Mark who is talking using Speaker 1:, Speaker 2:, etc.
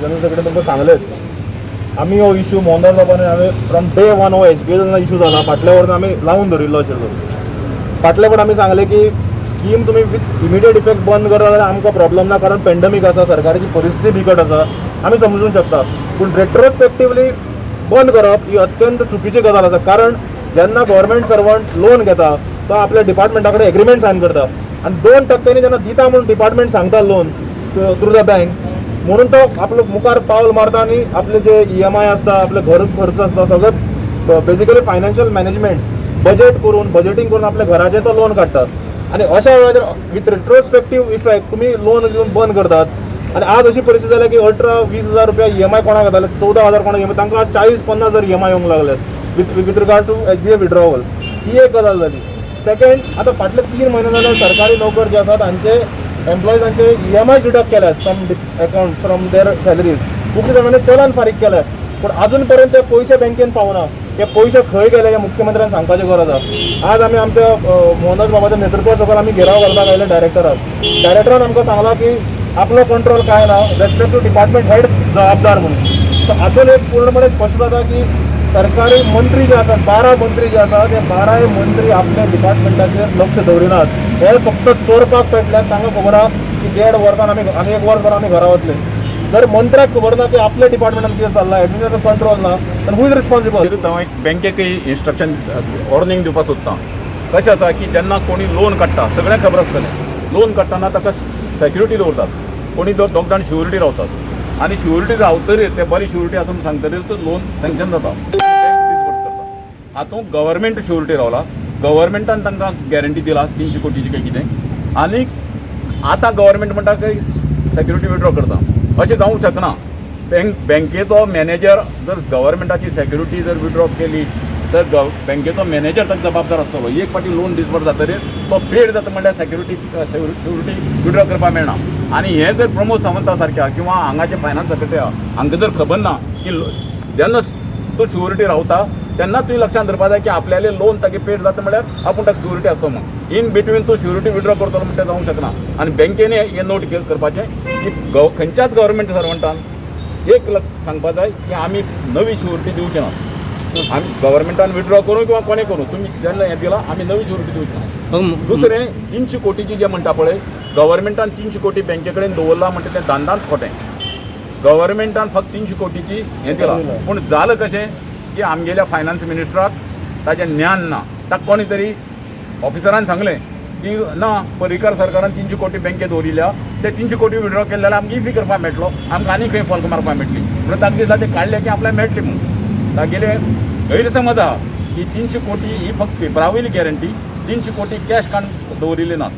Speaker 1: General secretary तुमकां सांगलेच, आमी हो इशू मोहनदास बाबान हांवें फ्रॉम डे वन हो एच बी जेन्ना इशू जाला, फाटल्या वर्सा आमी लावून धरिल्लो आशिल्लो. फाटल्या फावट आमी सांगलें की स्कीम तुमी विथ इमिडिएट इफेक्ट बंद करता जाल्यार आमकां प्रॉब्लम ना, कारण पेंडमीक आसा, सरकाराची परिस्थिती बिकट आसा, आमी समजूंक शकता. पूण रेट्रोस्पेक्टिवली बंद करप ही अत्यंत चुकीची गजाल आसा, कारण जेन्ना गव्हर्मेंट सर्वंट लोन घेता तो आपल्या डिपार्टमेंटा कडेन एग्रीमेंट सायन करता आनी 2 टक्क्यांनी जेन्ना दिता म्हणून डिपार्टमेंट सांगता लोन थ्रू the bank, म्हणून तो आपलो मुखार पावल मारता आनी आपले जे ईएमआय आसता, आपले घर खर्च आसता, सगळें बेजिकली फायनान्शियल मॅनेजमेंट, बजेट करून, बजेटींग करून आपल्या घराचें तो लोन काडटा. आनी अशा वेळार विथ रेट्रोस्पेक्टीव इफेक्ट तुमी लोन दिवन बंद करतात. आनी आज अशी परिस्थिती जाल्या की 18-20 हजार रुपया ईएमआय कोणाक येताले, 14,000 कोणाक ईएमआय, तांकां आज 40-50 हजार ईएमआय येवंक लागल्यात with regard to HBA withdrawal. ही एक गजाल जाली. सेकंड, आतां फाटले 3 म्हयने जाले सरकारी नोकर जे आसात हांचे एम्प्लॉइजांचे ईएमआय डिडक्ट केल्यात from account, from their salaries. खूबशे जाणांनी चलन फारीक केले, पूण अजून पर्यंत ते पयशे बँकेन पावना. ते पयशे खंय गेले हें मुख्यमंत्र्यान सांगपाची गरज आसा. आज आमी आमच्या मोहनदास बाबाच्या नेतृत्वा सकयल आमी घेराव घालपाक आयले डायरेक्टराक. डायरेक्टरान आमकां सांगलां की आपलो कंट्रोल काय ना, रेस्पेक्टिव्ह डिपार्टमेंट हेड जबाबदार म्हणून. सो हातून एक पूर्णपणे स्पश्ट जाता की सरकारी मंत्री जे आसात, 12 मंत्री जे आसात, ते बाराय मंत्री आपल्या डिपार्टमेंटाचेर लक्ष दवरिनात. हे फक्त चोरपाक पेटल्यात. तांकां खबर आहा की देड वर्सान आमी आनी एक वर्सभर आमी घरा वतले. जर मंत्र्याक खबर ना की आपल्या डिपार्टमेंटान कितें चल्लां, एडमिनिस्ट्रेशन कंट्रोल ना, तर who is responsible?
Speaker 2: हांव एक बँकेकय इन्स्ट्रक्शन, वॉर्निंग दिवपाक सोदतां. कशें आसा की जेन्ना कोणी लोन काडटा, सगळ्यांक खबर आसतलें, लोन काडटना ताका सेक्युरिटी दवरतात, कोणी दोग जाण शुअरिटी रावतात आनी शुअरिटी रावतरीर, ते बरी शुअरिटी आसा म्हणून सांगतरीर तो लोन सँक्शन जाता, डिसबर्स करता. हातूंत गव्हर्मेंट शुअरिटी रावला, गव्हर्मेंटान तांकां गॅरंटी दिला 300 कोटीची काय कितें, आनी आतां गव्हर्मेंट म्हणटा की सेक्युरिटी विड्रॉ करता. अशें जावंक शकना. बँकेचो मॅनेजर जर गव्हर्मेंटाची सेक्युरिटी जर विड्रॉ केली तर बँकेचो मॅनेजर ताका जबाबदार आसतलो. एक फावटी लोन डिसबर्स जातरीर तो पेड जाता म्हणल्यार सेक्युरिटी शुअरिटी विड्रॉ करपाक मेळना. आनी हें जर प्रमोद सावंता सारक्या किंवा हांगाचे फायनान्स सेक्रेटरी आहा, हांकां जर खबर ना की जेन्ना तो शुअरिटी रावता तेन्ना तुवें लक्षांत धरपा जाय की आपल्याले लोन तागे पेड जाता म्हणल्यार आपूण ताका शुअरिटी आसतो म्हूण. इन बिटवीन तूं शुअरिटी विड्रॉ करतलो म्हणटा, जावंक शकना. आनी बँकेन हें नोट करपाचें की खंयच्याच गव्हर्मेंट सर्वंटान एक सांगपा जाय की आमी नवी शुअरिटी दिवचे ना. आमी गव्हर्मेंटान विड्रॉ करूं किंवा कोणें करूं, तुमी जेन्ना हें दिलां, आमी नवी शुअरिटी दिवचे ना. दुसरें, 300 कोटीची जे म्हणटा पळय, गव्हर्मेंटान 300 कोटी बँके कडेन दवरला म्हणटा, तें दांदांत खोटें. गव्हर्मेंटान फक्त 300 कोटीची हें दिलां, पूण जालें कशें की आमगेल्या फायनान्स मिनिस्टराक ताजें ज्ञान ना. ताका कोणी तरी ऑफिसरान सांगलें की ना, पर्रीकर सरकारान 300 कोटी बँकेत दवरिल्या, ते 300 कोटी विड्रॉ केले जाल्यार आमकां इफी करपाक मेळटलो, आमकां आनी खंय फॉल्क मारपाक मेळटली म्हणून ताका दिसता ते काडले की आपल्याक मेळटली म्हणून. तागेले गैरसमज आहा की 300 कोटी ही फक्त पेपरा वयली गॅरंटी, 300 कोटी कॅश काडून दवरिल्ले नात.